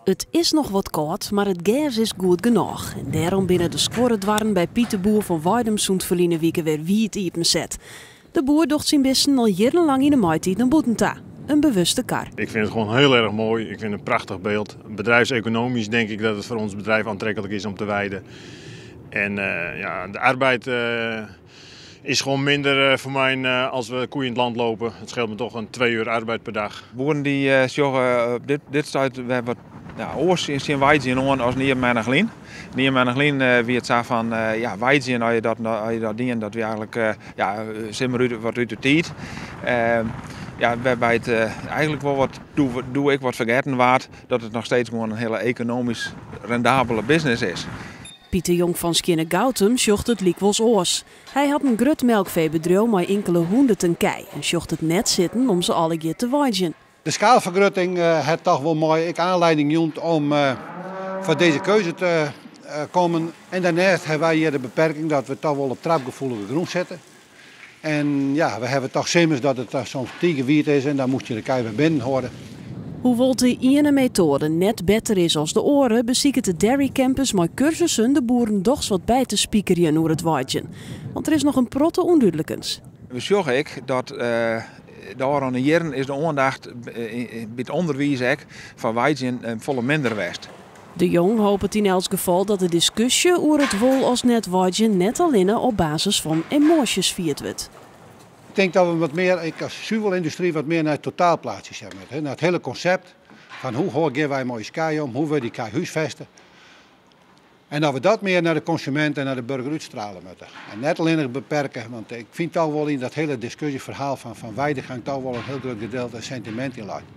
It is noch wat kâld, mar it gers is goed genôch. En dêrom binne de skuorredoarren by Piet de Boer fan Weidum sûnt ferline wike wer wiid iepenset. De boer docht syn bisten al jierrenlang yn de maitiid nei bûten ta. In bewuste kar. Ik vind het gewoon heel erg mooi. Ik vind het een prachtig beeld. Bedrijfseconomisch denk ik dat het voor ons bedrijf aantrekkelijk is om te weiden. En ja, de arbeid is gewoon minder voor mij als we koeien in het land lopen. Het scheelt me toch een 2 uur arbeid per dag. Boeren dy sjogge op dit stuit wer wat, ja, oars tsjin weidzjen oan as in jier lyn. In jier lyn wie it sa fan ja, weidzjen, as je dat dienen, dat wie eigentlik ja, simmer út, wat út de tiid. Ja, wêrby't eigentlik wol wat doe ek wat fergetten waard, dat it noch steeds gewoan in hiele ekonomysk rendabele business is. Pieter Jong fan Skearnegoutum sjocht it lykwols oars. Hy hat in grut melkfeebedriuw mei inkelde hûnderten kij en sjocht it net sitten om se allegear te weidzjen. De skaalfergrutting hat dochs wol moai ek oanlieding jûn om foar dizze keuze te kommen. En dêrneist hawwe wy hjir de beperking dat we dochs wol op trapgefoelige grûn sitte. En ja, we hawwe dochs simmers dat it soms tige wiet is en dan moatte je de kij wer binnen hâlde. Hoewol't de iene metoade net better is as de oare, besiket de Dairy Campus mei kursussen de boeren dochs wat by te spikerjen oer it weidzjen. Want der is noch in protte ûndúdlikens. We sjogge ek dat de ôfrûne jierren is de oandacht by it ûnderwiis ek fan weidzjen folle minder west. De Jong hopet yn elts gefal dat de diskusje oer it wol as net weidzjen net allinne op basis fan emoasjes fierd wurdt. Ik tink dat we wat mear, ek as suvelyndustry, wat mear nei it totaalplaatsje sjen moatte. Nei it hiele konsept fan hoe geane wy mei ús kij om, hoe wurde dy kij húsfeste. En dat we dat mear nei de konsumint en nei de boarger útstrielje moatte. En net allinnich beperke, want ik fyn dochs wol yn dat hiele diskusjeferhaal fan weidegang dochs wol in hiel grut gedeelte sentimint yn leit.